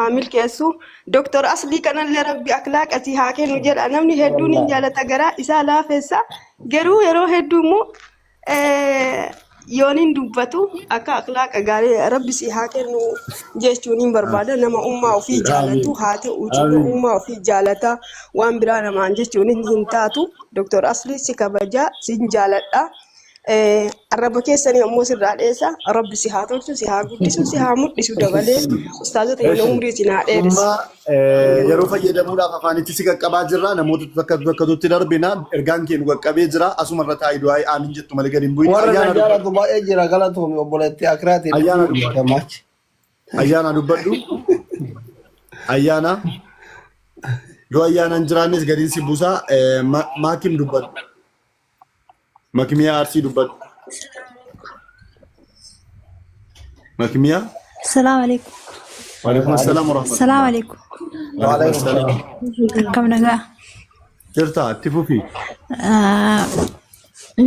haa milkeessu. Doktor Aslii kanallee Rabbi aklaaqa si haa kennu jedha. Namni hedduun hin Wallaahi. jaalata garaa isaa laafessa. Garuu yeroo hedduu immoo yooniin dubbatu akka akhlaaqa gaarii rabbi si haa kennu jechuun hin barbaada. Nama ummaa ofii jaalatu Amiin. haa ta'u jiru Amiin. ummaa ofii jaalata waan biraa namaan jechuun hin taatu. Doktor Aslii si kabaja sin jaaladha. Arraba keessanii ammoo sirraa dheessa. Rabbi si haa tolchu, si haa guddisu, si haa mul'isu dabalee ustaazota keenya Eshi, umrii isin haa dheeressu. Ummaa yeroo fayyadamuudhaaf afaanitti si qaqqabaa jirra. Namoota takka takkatutti darbina. Ergaan kee nu qaqqabee jira. Asuma irra taa'i du'aa'i aamin jettu malee gadi hin bu'in. Warra na Ayyaana dubbadhu. jaalatu baay'ee jira galatoomi obboleettii akiraatiin Ayyaana dubbadhu. beekamaach. Ayyaana dubbadhu. Ayyaana. Yoo ayyaana hin jiraannes gadiin si buusaa. Maakim dubbadhu. Makmiyaa Arsii dubbadhu. Makmiyaa. Salaam alaikum. Waalaikum assalam warahmatullah. Salaam alaikum. Waalaikum assalam. Akkam nagaa? Jirta itti fufi. Ah,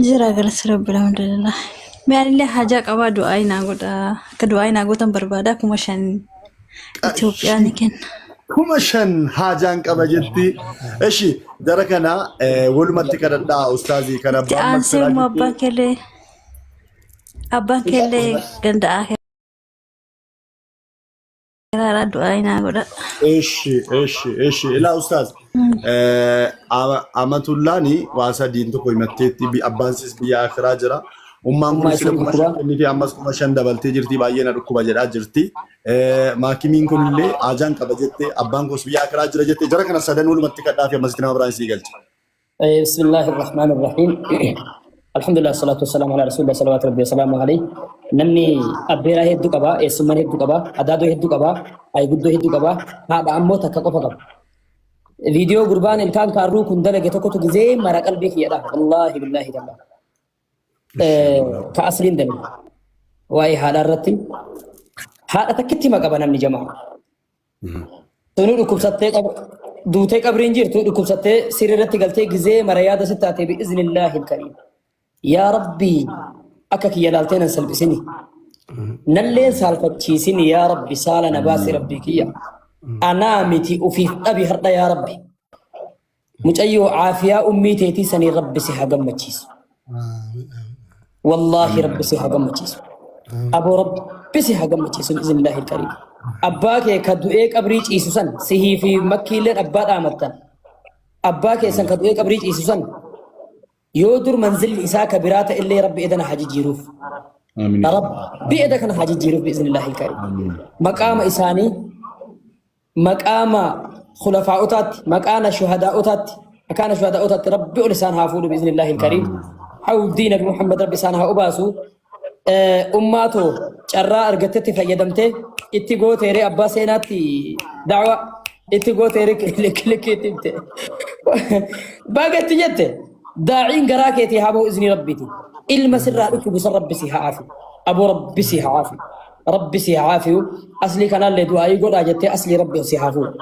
Jira galata rabbi alhamdulillah. Mee anillee hajaa qabaa du'aa naa godha. Akka du'aa naa gootan barbaada 5000 Itoophiyaa ni kenna. 5000 haajaan qaba jetti. Eshi jara kana walumatti kadhadhaa ustaazii kan Itti abbaan aansee magfiraa immoo jettee abbaan keellee abbaan keellee ganda'a kiraadhaa du'aa naa godha. Eshi eshi eshi ilaa ustaaz Amatullaani waa sadiin tokko himatteetti abbaan siis biyya akiraa jira. Ummaan kun Ummaa sila isiin 5000 dhukkuba. kennitee ammas 5000 dabaltee jirti baay'ee na dhukkuba jedhaa jirti. Maakimiin kun illee haajaan qaba jette abbaan koos biyya akiraa jira jette jara kana sadan walumatti kadhaa fi ammasitti nama biraan sii galcha. بسم الله الرحمن الرحيم الحمد لله والصلاة والسلام على رسول الله صلوات ربي وسلامه عليه namni abbeeraa hedduu qaba eessummaan hedduu qaba adaadoo hedduu qaba ayguddoo hedduu qaba haadha ammoo takka qofa qaba viidiyoo gurbaan ilkaan kaarruu kun dalage tokkotu gizee mara qalbii kiyyadha wallaahi billaahi tallaa ka asliin dalage waa'ee haadhaa irratti haadha takkitti hima qaba namni jamaa Tunuu dhukkubsattee duutee qabriin jirtu dhukkubsattee sirrii irratti galtee gizee mara yaada si taate bi'iznillaahi kariim. Yaa Rabbii akka kiyya laaltee nan salphisini. Nalleen saalfachiisini yaa Rabbi saala na baasi Rabbii kiyya. Anaa miti ufiif dhabi har'a yaa Rabbi. Mucayyoo caafiyaa ummii teetii sanii Rabbi si haa gammachiisu. Wallaahi Rabbi si haa gammachiisu. Aboo Rabbi si haa gammachiisu bi'iznillaahi alkariim. Abbaa kee ka du'ee qabrii ciisu san sihii fi makkiilleen abbaa dhaamattan. Abbaa keessan ka du'ee qabrii ciisu san yoo dur manzilli isaa ka biraa ta'ellee Rabbi edana haa jijjiiruuf. Amiin. Rabbi eda kana haa jijjiiruuf bi'iznillaahi alkariim. Amiin. Maqaama isaanii maqaama khulafaa'otaatti maqaana shuhadaa'otaatti maqaana shuhadaa'otaatti rabbi ol isaan haa fuudhu biiznillaahi alkariim hawdii nabi muhammad rabbi isaan haa obaasu ummaa too carraa argattetti fayyadamtee itti gooteeree abbaa seenaatti da'wa itti gooteeree likki itti himte baga itti jette daa'iin garaa keetii haa bahu iznii rabbiiti ilma sirraa dhukkubu san rabbi si haa aafi aboo rabbi si haa aafi Rabbi si haa aafiyu. Aslii kanaallee du'aayii godhaa jettee aslii rabbi ol si haa fuudhu.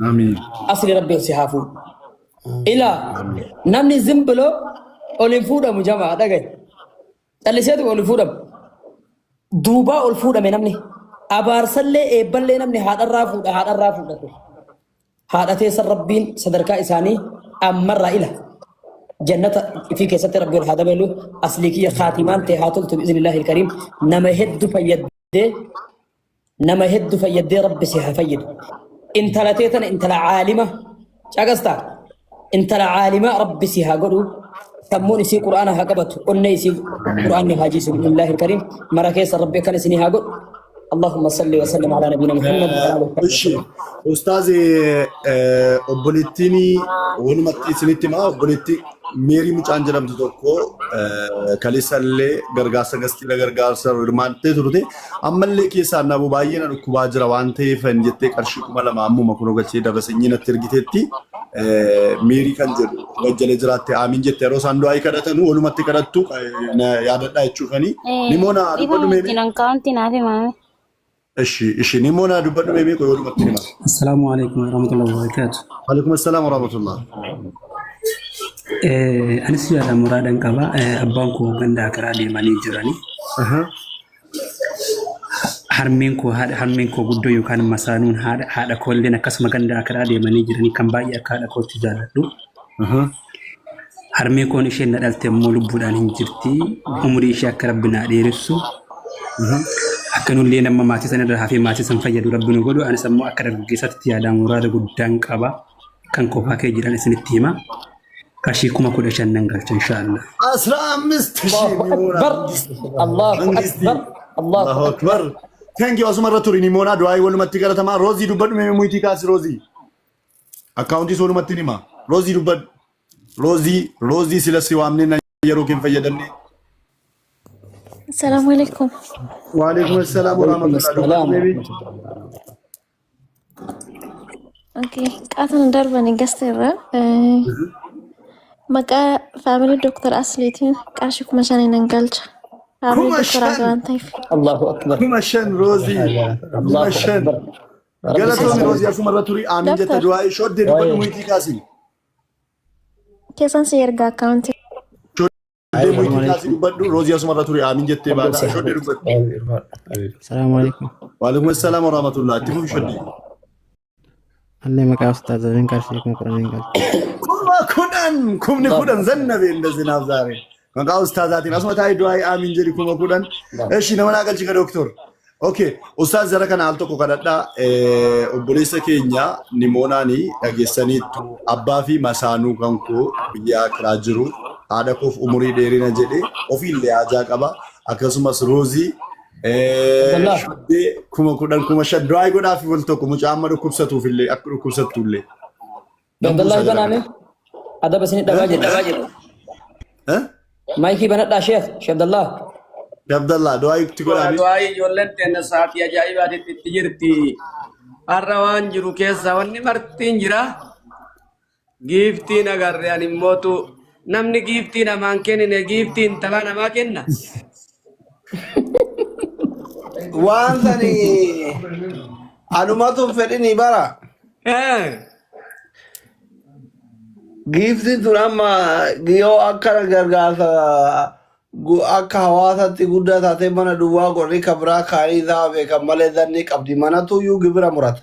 Amiin. Aslii rabbi ol si haa fuudhu. Ilaa namni zim biloo ol hin fuudhamu jamaa dhagaye. Calliseetu ol hin fuudhamu. Duubaa ol fuudhame namni. Abaarsallee eebballee namni haadharraa fuudha haadharraa fuudhate. Haadha teessan Rabbiin sadarkaa isaanii ammarraa ila jannata ifii keessatti Rabbi ol haa dabalu aslii kiyya khaatimaan tee haa toltu bi'iznillaahi alkariim nama heddu fayyaddee nama heddu fayyaddee Rabbi si haa fayyadu intala tee tana intala caalima caqastaa intala caalima Rabbi si haa godhu sammuun isii qur'aana haa qabatu onnee isii qur'aanni haa jiisu bi'iznillaahi alkariim mara keessa Rabbi akkana isinii haa godhu اللهم صل وسلم على نبينا محمد وعلى اله وصحبه Ishi وسلم. ustaazi obboleettiin walumatti isinitti himaa obboleetti Meerii mucaan jedhamtu tokko kaleessa illee gargaarsa gastiidha gargaarsa hirmaattee turte ammallee keessaan nabu baay'ee na dhukkubaa jira waan ta'eef hin jettee qarshii 2000 ammuma kunoo galchee darasanyii natti ergiteetti Meerii kan jedhu wajjala jiraatte aamin jette yeroo isaan du'aa kadhatanu walumatti kadhattu na yaadadhaa jechuufanii Nimoona dubbadhu Dhiifama meemee. wajjin akkaawuntii naaf himaame. Ishi ishi Nimoona dubbadhu meemee qoy walumatti nima. Assalamu alaikum warahmatullahi wabarakatuh. Alaikum assalam warahmatullah. Anis yaada muraadhan qaba. Abbaan koo ganda akiraa deemanii jirani. Harmeen koo haadha harmeen koo guddoo yookaan masaanuun haadha haadha koolleen akkasuma ganda akiraa deemanii jiranii kan baay'ee akka haadha kootti jaalladhu. Harmee koon isheen na dhalte immoo lubbuudhaan hin jirti. Umurii ishee akka rabbi naa dheeressu. Akka nullee nama maatii san irra hafee maatii san fayyadu rabbi nu godhu. Anis ammoo akka dargaggeessaatti yaadaa muraada guddaan qaba. Kan kophaa kee jiran isinitti hima. Qarshii 15,000 nan galcha inshaallah. 15,000 Allahu Nimoonaa akbar. Mangistii. Allahu Mangistii. akbar. Allahu Allahu akbar. akbar. Thank you asuma irra turi Nimoonaa du'aayii walumatti galatamaa. Roozii dubbadhu mee muyitii kaasi Roozii. Akkaawuntii walumatti hima. Roozii dubbadhu. Roozii Roozii sila si waamnee na yeroo kee hin fayyadamne. Assalamu alaikum. Waalaikum assalaam Waalaikum warahmatullahi dubbadhu assalaam beebii. warahmatullahi. Okay. Qaatan darbani gasta irraa maqaa faamilii Dr. Asliitiin qarshii 5,000 nan galcha. Faamilii Kuma doktoraati shan. waan ta'eef. Allahu akbar. 5,000 Roozii. Kuma Allahu shan. akbar. Rabbi si Galatoomi haa Roozii asuma irra turi aamin jetta Doctor, du'aayii shoddee dubbadhu Waa'ee. muyitii kaasi. keessan si ergaa akkaawuntii. Shoddee muyitii kaasi dubbadhu Roozii asuma irra turi aamin jettee Rabbi baata si haa shoddee galchu. dubbadhu. Salaamu alaikum. Waalaikum assalaam warahmatullah itti fufi shoddee. Allee maqaa ustaazaatiin qarshii 10,000 galcha. 10,000 kumni Allahu kudhan zannabe inda zinaaf zaare. Maqaa ustaazaatiin asuma taa'ee du'aayii aamin jedhi 10,000. Eshi nama naa galchi ka doktor. Okay, ustaaz jara kana al tokko kadhadhaa obboleessa keenya nimoonaanii dhageessaniittu abbaa fi masaanuu kan koo biyya akiraa jiru haadha koof umurii dheerina jedhe ofiillee haajaa qaba akkasumas roozii Abdallah. shuddee 10,000 5,000 du'aa godhaafi wal tokko mucaa amma dhukkubsatuuf illee akka dhukkubsattu illee. Nan Abdallah buusa jara banaame. kana. Adaba isin dhabaa jirra. Eh? Maayikii banadhaa Sheekh Sheekh Abdallah. Abdallah du'aa itti godhaame. Du'aayii ijoolleen teenna sa'aatii ajaa'ibaatitti itti jirti. Har'a waan jiru keessa wanni martiin jira. Giiftiin agarre ani immootu namni giiftii namaan kennine giiftii intalaa namaa kenna. Waan sani anumatu hin fedhini bara. Eh, Giiftiin tun amma yoo akka gargaarsa akka hawaasatti guddaa taatee mana duwwaa godhanii kan biraa kaanii isaa beekan malee zanni qabdi. Manatu iyyuu gibira murata.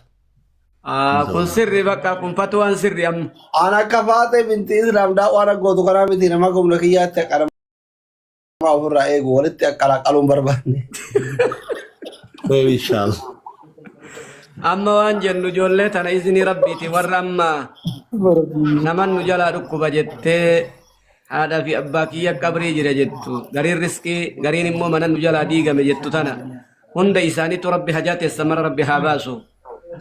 Ah, kun sirri bakka kun fatwaan sirri amma. An akka faaxee binti Islaam daawwaan gootu kanaa miti nama gomna kiyyaatti akka nama ofirraa eegu walitti qaluun barbaanne. Inshallah. Amma waan jennu ijoollee tana izinii rabbiiti warra amma naman nu jalaa dhukkuba jettee haadha fi abbaa kiyya qabrii jira jettu gariin riskii gariin immoo mana nu jalaa diigame jettu tana hunda isaaniitu rabbi hajaa teessa mara rabbi haa baasu.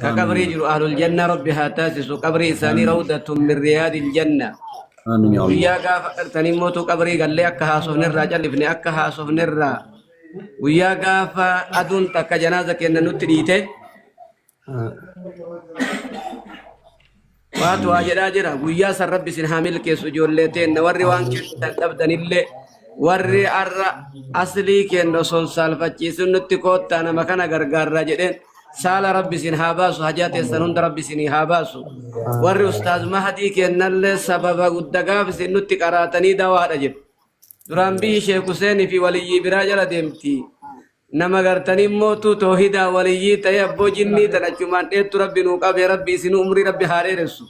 Ka qabrii jiru ahlul janna rabbi haa taasisu qabrii isaanii rawdatun min riyaadil janna. Amiin yaa Allah. Guyyaa gaafa dhaltanii mootuu qabrii gallee akka haasofnerraa callifne akka haasofnerraa guyyaa gaafa aduun takka janaaza kenna nutti dhiite Waatu waa jedhaa jira. Guyyaa san rabbi isin haa milkeessu ijoollee teenna. Warri waan kennitan dhabdanillee warri har'a aslii kenna osoo hin saalfachiisin nutti koottaa nama kana gargaarraa jedheen saala rabbi isin haa baasu hajaa teessan hunda rabbi isinii haa baasu. Warri ustaaz mahadii kennallee sababa gudda gaaf isin nutti qaraatanii dawaadha jedhu. Duraan biyyi Sheek Huseenii fi waliyyii biraa jala deemti. Nama gartanii mootuu toohidaa waliyyii ta'ee abboo jinnii tan achumaan dheettu rabbi nuu qabee rabbi isinuu umrii rabbi haa dheeressu.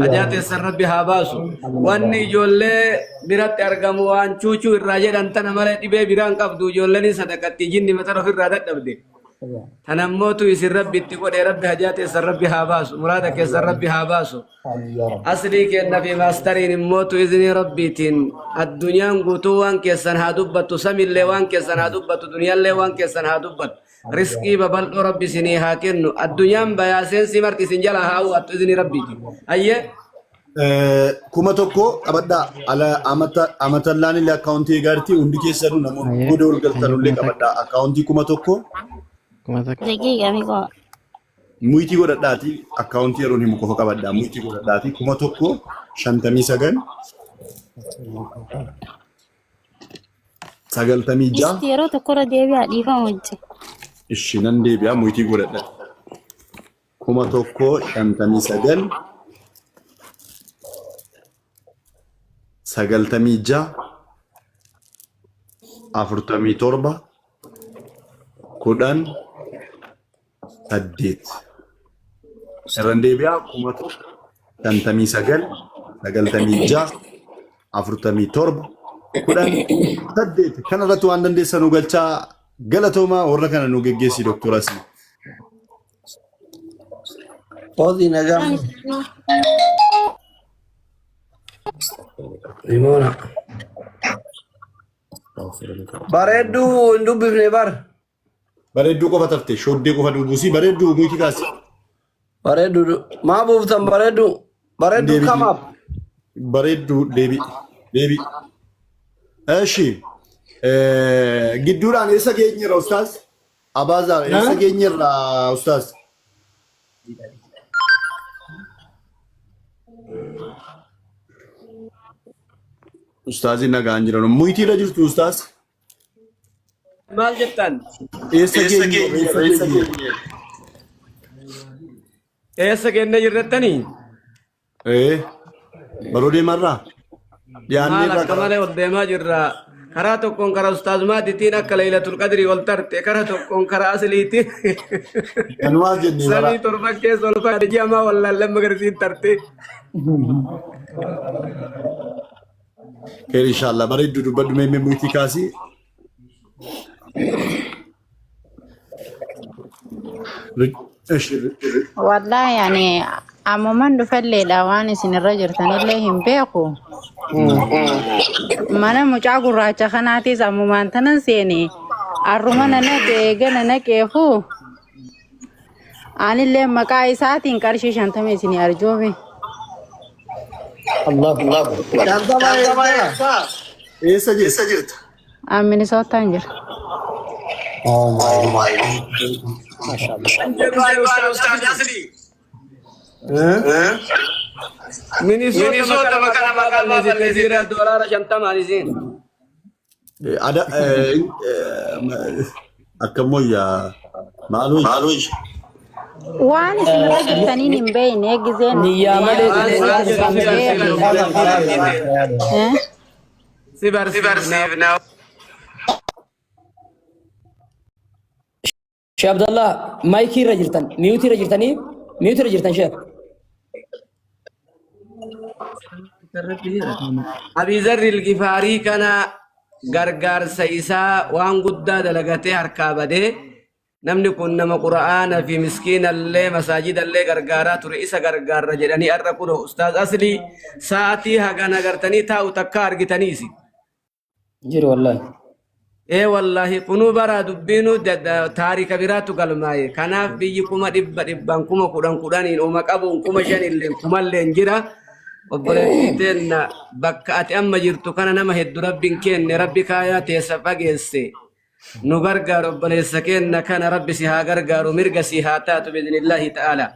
Hajaa teessan rabbi haa baasu. Wanni ijoollee biratti argamu waan chuuchuu irraa jedhan tana malee dhibee biraan qabdu ijoolleen sadaqatti jinni mataa ofirraa dadhabde. Tana mootu isin rabbi itti godhee rabbi hajaa teessan rabbi haa baasu. Muraada keessan rabbi haa baasu. Aslii kenna fi maastariin immootu iznii rabbiitiin addunyaan guutuu waan keessan haa dubbattu samillee waan keessan haa dubbattu duniyaallee waan keessan haa dubbattu riskii babal'oo rabbi isinii haa kennu addunyaan bayaa seensi marti isin jala haa hawwattu iznii rabbiitiin hayyee 1000 qabadhaa ala amata amatallaan illee akkaawuntii eegaarti hundi keessanuu namoonni Ayyee, goda ol galtan ayyee illee 1000. qabadhaa akkaawuntii 1000 1000. Daqiiqa miqoo. Muyitii godhadhaatii akkaawuntii yeroon himu qofa qabadhaa muyitii godhadhaatii 1059 96 Isti yeroo tokkorra deebi'aa dhiifama wajjin. Ishi nan deebi'a muyitii godhadha 1059 96 47 10. 8. Irran deebi'aa 1000 59 96 47 10 8 kana irratti waan dandeessan nu galchaa galatoomaa warra kana nu geggeessi Doktor Asii. Qoosii nagaa. Limoona. Bareedduu hin dubbifne bar. Bareedduu qofa tafte shoddee qofa dubbisii bareedduu muki kaasi. Bareedduu maa buuftan bareedduu. Bareedduu Deebi'i. kamaaf. Bareedduu deebi deebi. Eshi gidduudhaan eessa geenyerra ustaaz? Abaazaar eessa geenyerra ustaaz? Ustaaziin nagaan jiran. Muyitiirra jirtu ustaaz? Maal jettan? Eessa geenye? Eessa geenye? Eessa geenne jirrettanii? Ee, baroo deemarraa? Dhiyaannee Maal irraa akka malee ol deemaa jirra. Karaa tokkoon karaa Ustaaz Maadiitiin akka Laylatul Qadrii ol tarte, karaa tokkoon karaa Asliitiin Kanumaaf jennee bara. samii torban keessa ol faate ji'a maa wallaallee magarsiin tarte. Keer inshallah bareedduu dubbadhu mee mee muytii kaasii. Ishi Wallahi ani ammuman dhufelleedha waan isin irra jirtanillee hin beeku. Mana mucaa gurraacha kanaatis ammumaan tanan seene arruma na naqe eegana naqeefu anillee maqaa isaatiin qarshii 50 isinii arjoome. Allahu 50 eessa? Eessa jirta? An Minisootaan jira. Oh my God. Mashallah. Eh? Minisoota makana maqaa balleessite jira doolaara 50n isiin. Ada akkam wayyaa maaloo Waan isin irra jirtaniin hin beekne gizeen Niyyaa malee waan jedhee irra jirtan beeku. Eh? Si barsiifna. Sheekh Abdallah maayikii irra jirtan miyuutii irra jirtanii miyuutii irra jirtan sheekh. Abii Zarri Gifaarii kana gargaarsa isaa waan guddaa dalagatee harkaa badee namni kun nama qura'aana fi miskiinallee masaajidallee gargaaraa ture isa gargaarra jedhanii har'a kun ustaaz Aslii sa'atii hagana gartanii taa'u takka argitaniisi. Jiru wallahi. Ee wallaahi kunuu bara dubbiinuu taarika biraatu galmaaye. Kanaaf biyyi 100,000 10000 10,000 uma qabuun 5,000lleen kumalleen jira. Obboleettii teenna bakka ati amma jirtu kana nama heddu rabbiin kenne rabbi kaayaa teessa fageesse. Nu gargaaru obboleessa keenna kana rabbi si haa gargaaru mirga si haa taatu biiznillaahi ta'ala.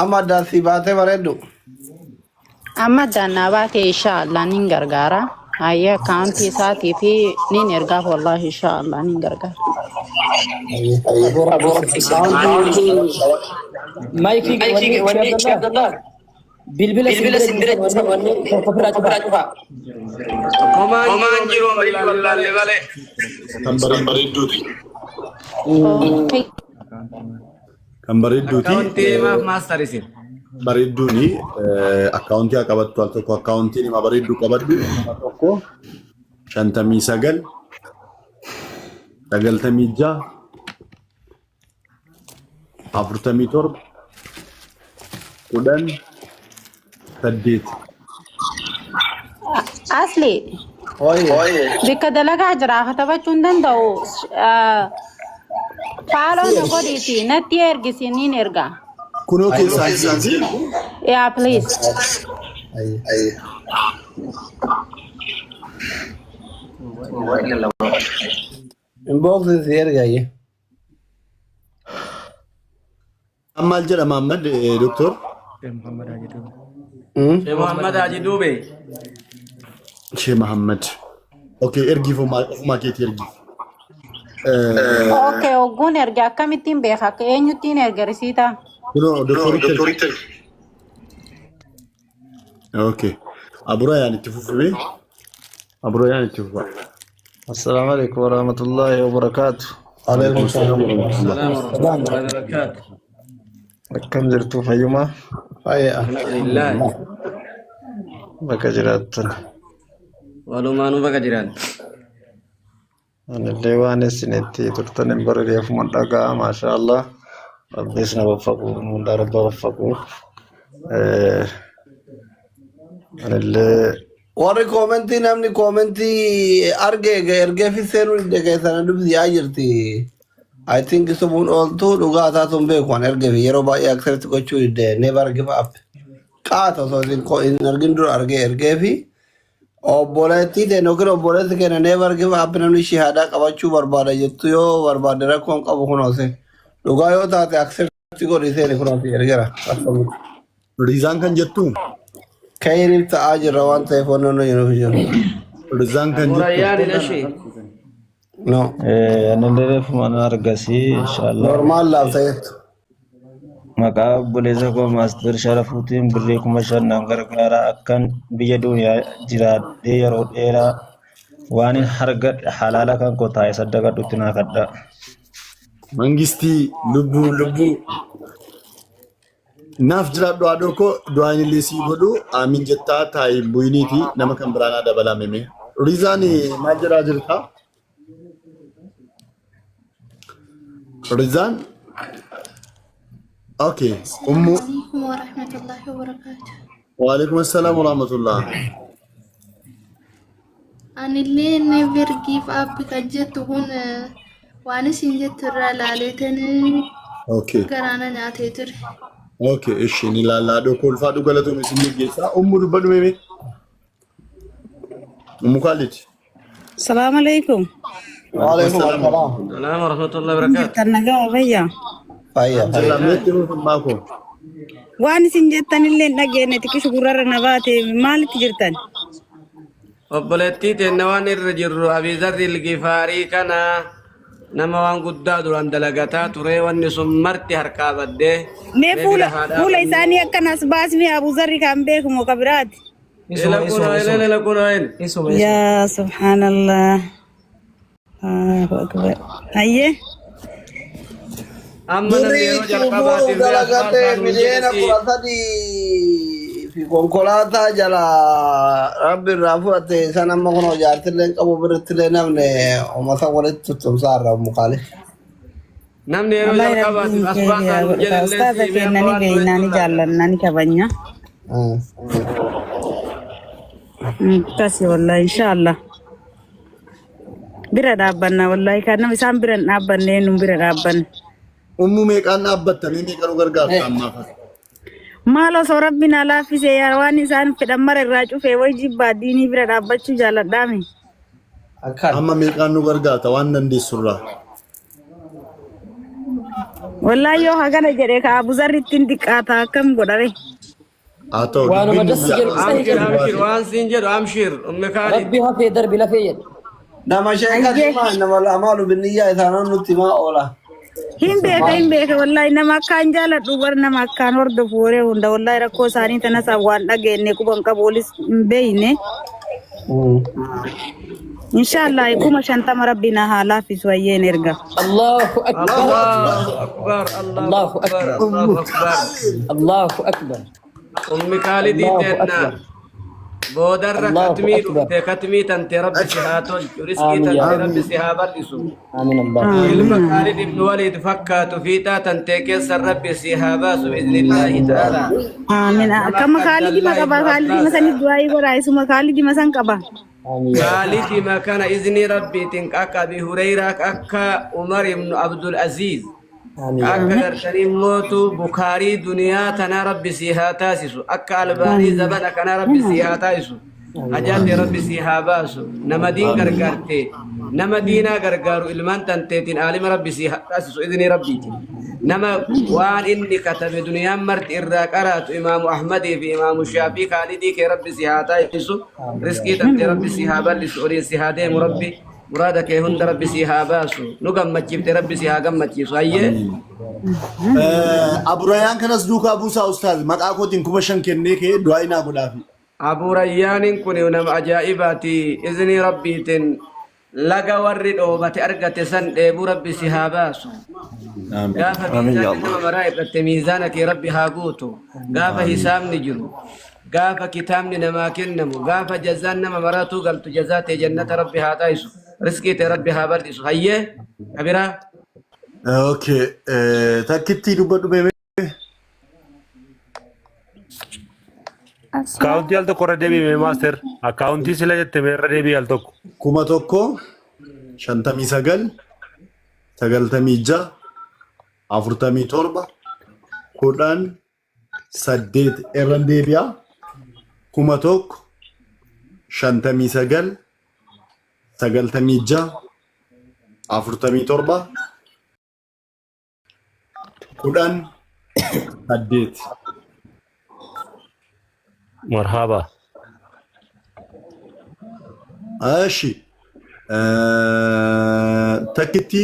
Amma addaan si baatee bareeddu. Amma addaan naa baate inshaallah nin gargaara. Hayyee akkaawuntii isaatii fi nin ergaaf wallaahi inshaallah nin gargaara. Maayikii wanni Sheekh Abdallah bilbila simbira jirtan wanni tokko ofirraa cufaa. Homaan jiru ammayyuu wallaalle malee. Kan bareedduuti. Okay. Kan bareedduuti. Akkaawuntii maaf maastar isin. Bareedduuni akkaawuntii haa qabattu al tokko akkaawuntiin hima bareedduu qabadhu 1000 59 96 47 10 8. Asli Hooyee. bikka dalagaa jira katabachuu hin danda'u. Faaloo na godhiiti natti ergisi niin erga. Kunoo keessaan si Yaa please. Inboxin si erga ayyee. Maal jedha Mahammad doktor? Sheekh Muhammad Haji Duube. Shee Mahammad. Okay, ergiif ofumaa keetii ergiif. Okay, ogguun erga akkamittiin beeka akka eenyuttiin erga risiitaa? Kunoo doktoritti ergi. Okay. Aburayaan itti fufime. Aburayaan itti fufa. Assalaamu alaikum warahmatullahi wabarakaatu. Alaikum salaam. Salaam wa rahmatullahi wa barakaatu. Akkam jirtu fayyuma? Fayyaa. Alhamdulillah. Bakka jiraattan. Walumaanuu bakka jiraan. Anillee waan isin itti turtan hin barreeffama dhagaa maasha Allah. Rabbi isin waffaqu hunda rabba waffaqu. Anillee Warri koomentii namni koomentii arge ergee fi seenuu didde keessana dubbisaa jirti. I think sobuun ooltu dhugaa taatu hin beeku an ergee fi yeroo baay'ee accept gochuu didde never give up. Qaata osoo isin hin argin dura argee ergee fi obboleettii ta'e yookiin obboleessi keenya never give up namni shahaadaa qabachuu barbaada jettu yoo barbaade rakkoon qabu kunoose. Dhugaa yoo taate accept godhi seeni kunoose ergeera. Akkamitti. Riizaan kan jettu? Kayiriif ta'aa jirra waan ta'eef wanni nuyi nuuf jiru. Riizaan kan jettu? Murayyaan ilashi. No. Anillee reefuma na argasii inshallah. Normaal laafta jettu. Maqaa obboleessa koo Maaster Sharafuutiin birrii 5,000 naan gargaara akkan biyya duniyaa jiraadhee yeroo dheeraa waan hin argadhe halaala kan koo taa'ee saddaqadhutti naa kadhaa. Mangistii lubbuu lubbuu naaf jiraadhu haadhoo koo du'aan illee sii godhu aamin jettaa taa'i bu'iniiti nama kan biraa naa dabalame mee. Riizaan maal jedhaa jirta? Rizaan okay ummu Alaikum warahmatullahi wabarakatuh. Waalaikum assalam warahmatullah. Anillee never give up kan jettu kun waan isin jettu irraa ilaaleetan Okay. garaana nyaatee ture. Okay, ishi ni ilaalla haadhoo koo ulfaadhu galatoom isin geggeessaa. Ummu dubbadhu mee. Ummu Khalid. Salaam alaikum. Waalaikum Assalam. assalam. Salaam wa rahmatullahi wa barakaatu. Jirtan nagaa fayyaa. Fayyaa Jalla fayyaa. meetti nuuf ammaa koo. Waan isin jettan illee hin dhageenye xiqqishu gurrarra na baate maalitti jirtan? Obboleettii teenna waan irra jirru Abizarri Gifaarii kana nama waan guddaa duraan dalagataa ture wanni sun marti harkaa baddee Mee mee bira fuula haa fuula dhaabannu. isaanii akkanas baasni Abuzarri kan beekumoo ka biraati. Ila kunoo ila ila kunoo ila. Yaa subhaanallah. Allahu akbar. Hayyee. Amma namni Birrii yeroo ittiin jalqabaatiif fuudhuuf mee as dalagatee baasaa nuun jedhe miliyoona si 13 fi konkolaataa jala rabbi irraa fudhate san amma kun jaartillee hin qabu birrittillee namni uummata walitti tuttumsaa irraa mukaale. Namni yeroo Wallahi jalqabaatiif rabbiin as keenya baasaa haa nuun godhu. jedhe illee Ustaaza si mee keenya amma ni waan nu beekna hedduu ni laata. jaallanna ni kabajna. Akkasi wallahi inshallah. Bira dhaabbanna wallahi kan nama isaan bira hin dhaabbanne nu bira dhaabbanne. Ummu meeqaan dhaabbatta mee meeqa nu gargaarta ammaaf? Maal osoo rabbi na laaffise yaa waan isaan fedhan mara irraa cufee way jibbaa diinii bira dhaabbachuu jaaladhaame. Akkan. Amma meeqaan nu gargaarta waan dandeessurraa? Wallahi yoo hagana jedhe ka Abuzarri ittiin xiqqaata akkam godhare. Haa ta'u Waanuma dubbiin dassi guyyaa. jedhu isa Amshir jedhu. amshir waan siin jedhu amshir ummi Kaalid. Rabbi hafee darbi lafee jedhu. Nama sheekati Hayyee. himaa nama amaalu binniyyaa isaanoo nutti himaa oola. Hin beeka hin beeka wallahi nama akkaan jaaladhu bar nama akkaan hordofu waree hunda wallahi rakkoo isaanii tanas waan dhageenye quban qabu olis hin beeyne. Inshallah 50,000 rabbi na haa laaffisu hayyeen erga. Allahu akbar. Allahu akbar Allahu Allahu akbar akbar. Allahu akbar. Allahu akbar. Ummi Kaalidii Allahu teenna akbar. boodarra Allahu katmii akbar. dhufte katmii tante rabbi si haa tolchu riskii Aamin yaa tante Rabbi. rabbi si haa bal'isu. Aamin Allah. Ilma Amiin. Kaalid ibn Waliid fakkaatu fiixaa tantee keessa rabbi si haa baasu biiznillaahi ta'ala. Amiin. Nama Akkama akka Kaalidima Abdallaa qaba ibnu Kaalidima Abbaas sanit du'aa'ii godhaa isuma Kaalidima san qaba. Aamin yaa Rabbi. Kaalidima kana izni rabbiitiin akka Abi Hureyraa akka Umar ibnu Abdul Aziz Aamin yaa akka Rabbi. gartanii mootu Bukaarii duniyaa tanaa rabbi si haa taasisu akka Albaanii Amiin. zabana kanaa rabbi si haa taasisu hajaate rabbi si haa baasu nama diin gargaarte nama diinaa gargaaru ilmaan tanteetiin aalima rabbi si haa taasisu izni rabbiitiin nama waan inni katabe duniyaan marti irraa qaraatu imaamu Ahmadii fi imaamu Shaafii Kaalidii kee rabbi si haa taasisu Aamin yaa riskii Rabbi. tante rabbi si haa bal'isu oliin si haa deemu rabbi muraada kee hunda rabbi si haa baasu nu gammachiifte rabbi si haa gammachiisu hayyee Aburayaan kanas duukaa buusaa ustaaz maqaa kootiin 5,000 kennee kee du'aa inaa godhaafi. Abu Rayyaaniin kun nama ajaa'ibaati iznii rabbiitiin. Laga warri dhoobate argate san dheebuu Rabbi si haa baasu. Amiin. Gaafa Amiin yaa miizaanni Allah. nama maraa irratte miizaana kee Rabbi haa guutu. Gaafa Amiin. hisaabni jiru, gaafa kitaabni namaa kennamu, gaafa jazaan nama maraatuu galtu jazaa tee jannata Rabbi haa taasisu. Riskii tee Rabbi haa bal'isu. Hayyee kabiraa. Okay. Takkitti dubbadhu beemee. Akkaawuntii al tokko irra deebi'ime maaster. Akkaawuntii sila jette mee irra deebi'i al tokko. 1059 96 47 10 8 irran deebi'a. 1000 59 96 47 10 8. Marhaba. Ashi. Takkitti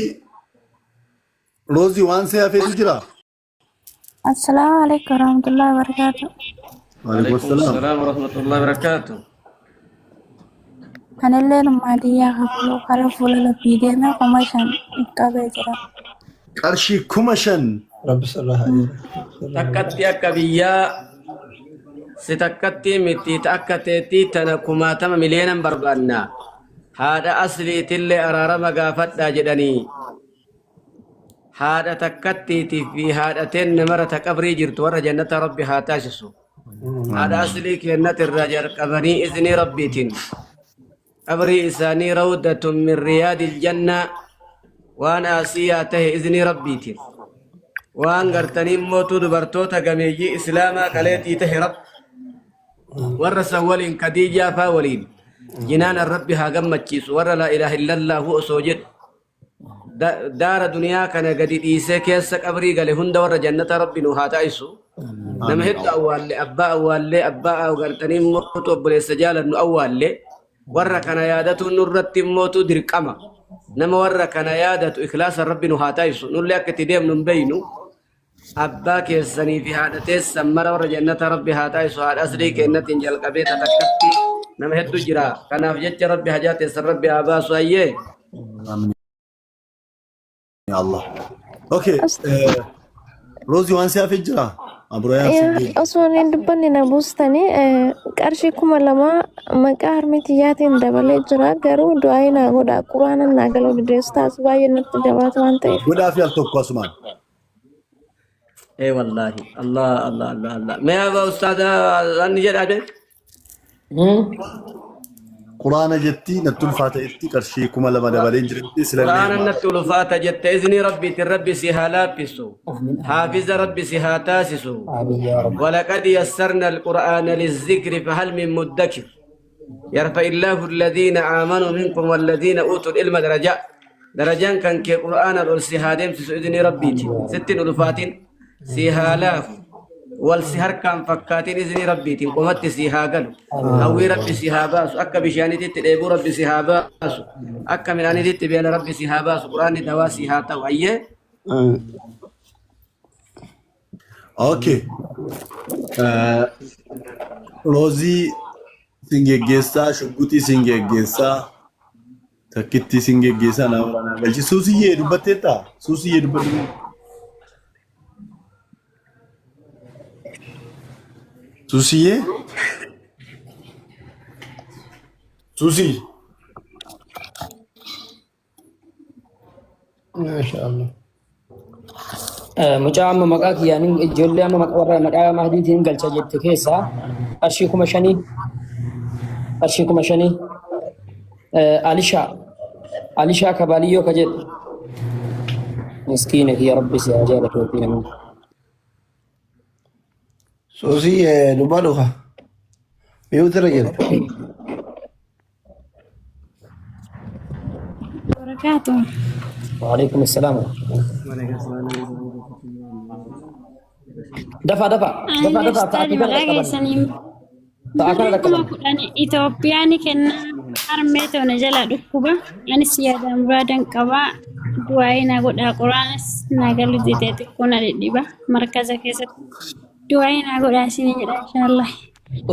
Roozii waan si hafeetu jira. Assalaamu alaikum warahmatullahi wabarakatuh. Waalaikum Alaikum salaam. salaam warahmatullahi wabarakatuh. Anillee maadiyyaa kafaluu karaa fuula labbii deemee 5000 qabee jira. Qarshii 5000. Rabbi sirraa haa jiraatu. Takkatti akka biyyaa si takkatti miti ta akka teetii tana kumaatama miliyoonan barbaanna. Haadha asliitillee araarama gaafadhaa jedhanii. Haadha takkattiitii fi haadha teenna mara ta qabrii jirtu warra jannata Rabbi haa taasisu. Haadha aslii keennat irraa jalqabanii iznii Rabbiitiin qabrii isaanii rawdatun min riyaadil jannaa waan aasiyaa tahe iznii Rabbiitiin waan gartanii mootuu dubartoota gameeyyii islaamaa kaleetii tahe Rabbi warra san waliin Kadiijaa faa waliin jinaanan Rabbi haa gammachiisu warra laa ilaaha illallaahu osoo jedhu Daara duniyaa kana gadi dhiisee keessa qabrii gale hunda warra jannata rabbi nu haa taasisu. Nama hedduu awwaalle, abbaa awwaalle, abbaa gartanii mootu obboleessa jaalannu awwaalle. Warra kana yaadatuun nurratti mootu dirqama. Nama warra kana yaadatu ikhlaasa rabbi nu haa taasisu. Nullee akka itti deemnu hin beeynu. Abbaa keessanii fi haadha teessan mara warra jannata rabbi haa taasisu. Haadha aslii kennatiin jalqabee tatakkatti nama hedduu jira. Kanaaf jecha rabbi hajaa teessan rabbi haa baasu hayyee. Amiin ya Allah. Okay. Roozii waan si hafe jira. Abroyaan si geesse. Osoo hin dubbanne na buustanii qarshii 2000 maqaa harmee tiyyaatiin dabalee jira garuu du'aa naa godha quraana naa galuu dideessu taas baay'ee natti jabaatu waan ta'eef. Godhaa fi al tokko asumaan. Ee wallaahi Allah Allah Allah Allah. Mee aba ustaada anni jedhaa bee. Quraana jetti natti ulfaata jetti qarshii 2000 dabalee hin jiretti silallee Quraana himaa. natti ulfaata jette izni rabbiitiin rabbi si haa laaffisu. Haafiza rabbi si haa taasisu. Amiin yaa rabbi. ولقد يسرنا القرآن للذكر فهل من مدكر يرفع الله الذين آمنوا منكم والذين أوتوا العلم درجات درجان كان كي قرآن الألسي هادم سيدني ربيتي ستين ألفاتين سيهالاف والسهر كان فكاتين إذن ربيتي قمت سيهاقلو هوي ربي سيهاباس أكا بشانتي تلعبو ربي سيهاباس أكا من أنتي تبين ربي سيهاباس قرآن دوا سيهاتا وأيه Okay. Roozii sin geggeessaa, shugguxii sin geggeessaa, takkittii sin geggeessaa nama waraanaa galchi. Suusiyyee dubbatteettaa? Suusiyyee dubbadhu. Suusiyyee? Suusii? Maasha Allah. Mucaa amma maqaa kiyyaan ijoollee amma maqaa warra maqaa mahdiitiin galcha jette keessaa qarshii 5000 qarshii 5000 Alishaa Alishaa Kabaaliyyoo ka jedhu miskiina kiyya rabbi si haa jaalatu rabbi namni. Suusii dubbadhu ka. Miyuutirra jirta. Barakaatu. Waalaikum assalaam. Dafa dafa dafa Ani dafa ustaadi sa'aatii kana maqaa dhaqqaban. keessanii Sa'a kana birrii kuma dhaqqaban. kudhan Itoophiyaa ni kenna harmee toona jala dhukkuba. Anis yaada muraadan qaba. Du'aa'ii na godhaa quraanas na galu didee xiqqoo na dhidhiba markaza keessatti. Du'aa'ii na godhaa isinii jedha inshaallah.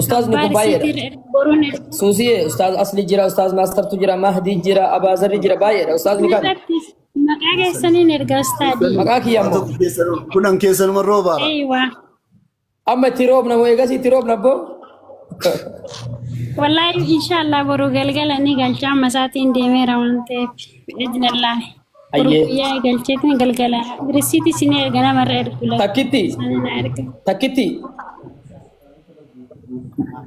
Ustaazni Abbaa kun baay'eedha. risiitii irra boruun erga. Suusiyee ustaaz Asli jira, ustaaz Maastertu jira, Mahdii jira, Abaazarri jira baay'eedha. Ustaazni kami? Irratti maqaa keessaniin erga ustaadii. Maqaa kiyya ammoo. Kunan keessanuma roobaara. Eeywa. Amma itti roobna moo eegas itti roobna abboo? Wallaahi inshaallah boru galgala ni galcha amma isaatiin deemeera waan ta'eef bi'idnillaahi. Boru Ayyee. guyyaa galcheetiin galgala risiitii isin erga namarra ergu lafa Takkitti isaanii na erga. takkitti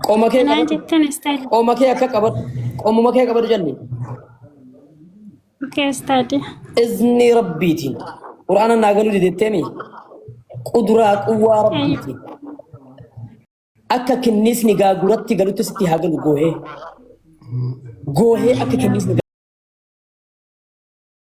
qoma kee Kanaa qabadhu jettan istaadi. qoma kee akka qabadhu qomuma kee qabadhu jalli. Okay istaadi. Izni rabbiitiin quraana naa galuu didetteemi quduraa quwwaa rabbiitiin akka kinniisni gaaguratti galutti sitti haa galu goohee goohee akka kinniisni.